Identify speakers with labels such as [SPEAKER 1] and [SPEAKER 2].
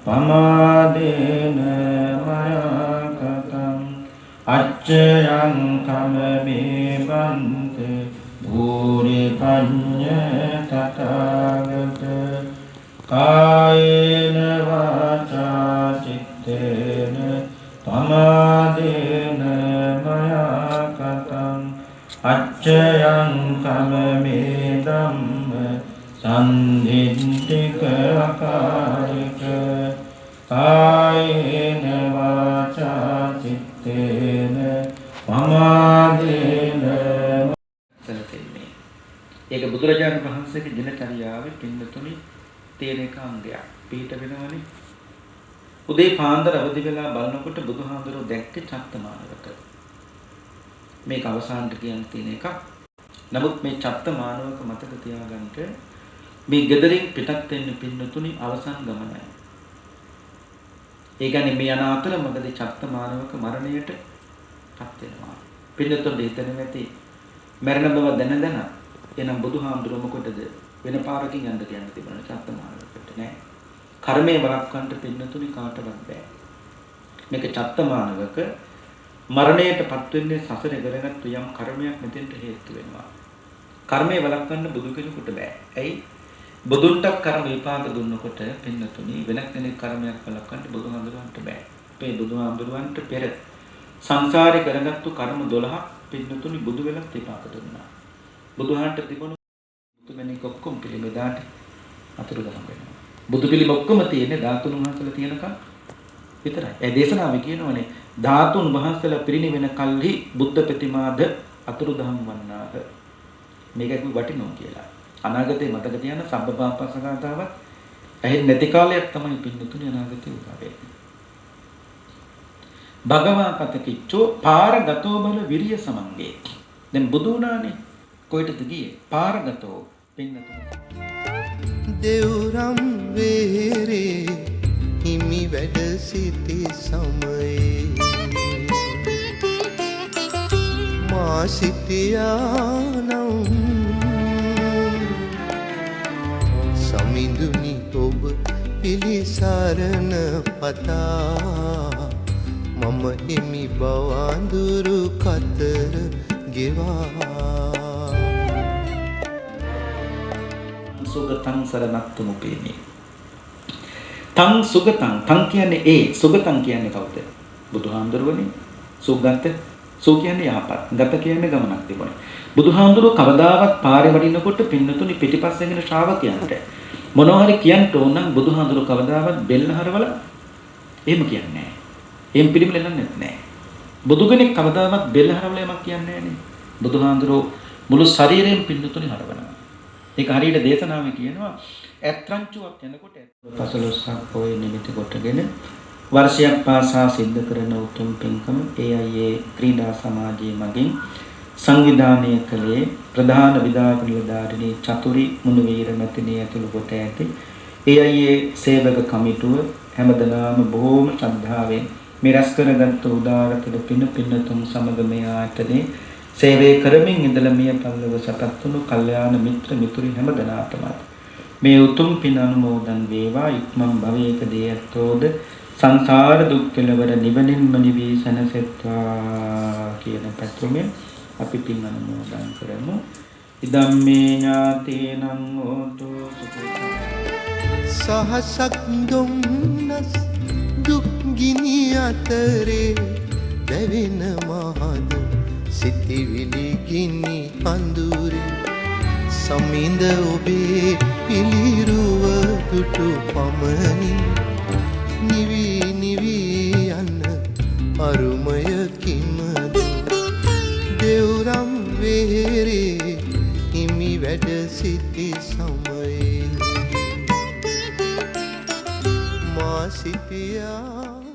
[SPEAKER 1] පමාදේන මයා කතං අච්චයං කමමේ බන්තේ භූරි පඤ්ඤ තථාගත කායේන වාචා චිත්තේන පමාදේන මයා කතං අච්චයං කමමේ ධම්ම සන්දිට්ඨික අකාලික කායේන වාචා චිත්තේන පමාදේන.
[SPEAKER 2] සැලසෙන්නේ. ඒක බුදුරජාණන් වහන්සේගේ දිනචරියාවේ පින්නතුනි තියෙන එක අංගයක්. පිහිට වෙනවනේ. උදේ පාන්දර අවදි වෙලා බලනකොට බුදුහාමුදුරුවෝ දැක්කේ චත්තමානවක. මේක අවසානට කියන්න තියෙන එකක්. නමුත් මේ චත්තමානවක මතක තියාගන්න මේ ගෙදරින් පිටත් වෙන්න පින්නතුනි අවසන් ගමනයි. ඒ කියන්නේ මේ යන අතරමඟදී චත්තමානවක මරණයට පත් වෙනවා. පින්නතුන් හිතන්නේ නැති මරණ බව දැන දැන එනම් බුදුහාමුදුරුවෝ මොකටද වෙන පාරකින් යන්න කියන්න තිබුණා චත්තමානවකට නෑ. කර්මයේ වළක්වන්න පින්නතුනි කාටවත් බෑ. මේක චත්තමානවක මරණයට පත් වෙන්නේ සසරේ කරගත්තු යම් කර්මයක් මෙතෙන්ට හේතු වෙනවා. කර්මයේ වළක්වන්න බුදු කෙනෙකුට බෑ. ඇයි? බුදුන්ට කර්ම විපාක දුන්නකොට පින්නතුනි වෙන කෙනෙක් කර්මයක් වළක්වන්න බුදුහාමුදුරුවන්ට බෑ. අපේ බුදුහාමුදුරුවන්ට පෙර සංසාරේ කරගත්තු කර්ම 12ක් පින්නතුනි බුදු වෙලත් විපාක දුන්නා. බුදුහාන්ට තිබුණු බුදුමෙනෙක් ඔක්කොම පිළිමේ දාට අතුරුදහන් වෙනවා. බුදු පිළිම ඔක්කොම තියෙන්නේ ධාතුන් වහන්සේලා තියෙනකම් විතරයි. ඒ දේශනාවේ කියනවනේ ධාතුන් වහන්සේලා පිරිනිවෙන කල්හි බුද්ධ ප්‍රතිමාද අතුරුදහන් වන්නාහ. මේක කිව්ව වටිනෝ කියලා. අනාගතේ මතක තියාගන්න සබ්බපාපස්සගාතාවත් ඇහෙන්නේ නැති කාලයක් තමයි පින්නතුනි අනාගතේ උදා වෙන්නේ. භගවා කතකිච්චෝ පාරගතෝ බල විරිය සමංගේ. දැන් බුදු වුණානේ. කොහෙටද ගියේ? පාරගතෝ පින්නතුනි.
[SPEAKER 3] දෙව්රම් වෙහෙරේ හිමි වැඩ සිටි සමයේ මා සිටියා නම් සමිඳුනි ඔබ පිළිසරණ පතා මම හිමි බව අඳුරු කතර ගෙවා.
[SPEAKER 2] සුගතං සරණත්තු මුපේමි. තං සුගතං, තං කියන්නේ ඒ, සුගතං කියන්නේ කවුද? බුදුහාමුදුරුවනේ. සුගත, සු කියන්නේ යහපත්, ගත කියන්නේ ගමනක් තිබුණේ. බුදුහාමුදුරුවෝ කවදාවත් පාරේ වඩිනකොට පින්නතුනි පිටිපස්සෙන් එන ශ්‍රාවකයන්ට මොනවා හරි කියන්න ඕන නම් බුදුහාමුදුරුවෝ කවදාවත් බෙල්ල හරවලා එහෙම කියන්නේ නැහැ. එහෙම පිළිමලෙන්නේත් නැහැ. බුදු කෙනෙක් කවදාවත් බෙල්ල හරවලා යමක් කියන්නේ නැහැ නේ. බුදුහාමුදුරුවෝ මුළු ශරීරයෙන් පින්නතුනි හරවනවා. ඒක හරියට දේශනාවේ කියනවා ඇත්‍රංචුවක් යනකොට පසළොස්වක පොය නිමිති කොටගෙන වර්ෂයක් පාසා සිද්ධ කරන උතුම් පින්කම AIA ක්‍රීඩා සමාජයේ මගින් සංවිධානය කළේ ප්‍රධාන විධායක නිලධාරිණී චතුරි මුනුවීර මැතිණිය ඇතුළු කොට ඇති AIA සේවක කමිටුව හැමදෙනාම බොහෝම ශ්‍රද්ධාවෙන් මේ රැස් කරගත් උදාරතර පින පින්නතුන් සමග මේ ආයතනයේ සේවය කරමින් ඉඳලා මිය පරලොව සැපත් වුණු කල්යාණ මිත්‍ර මිතුරි හැම දෙනාටම මේ උතුම් පින අනුමෝදන් වේවා. ඉක්මන් භවයකදී ඇත්තෝද සංසාර දුක් කෙලවර නිවනින්ම නිවී සැනසෙත්වා කියන පැතුමෙන් අපි පින් අනුමෝදන් කරමු. ඉදම්මේ ඥාතේනං හෝතු සුඛිතා.
[SPEAKER 3] සහසක් දුම්නස් දුක් ගිනි අතරේ දැවෙන මහද සිතිවිලි ගිනි අඳුරේ සමිඳ ඔබේ පිළිරුව දුටු පමණින් නිවි නිවි යන අරුමය කිමද දෙව්රම් වෙහෙරේ හිමි වැඩ සිටි සමයේ මා සිටියා.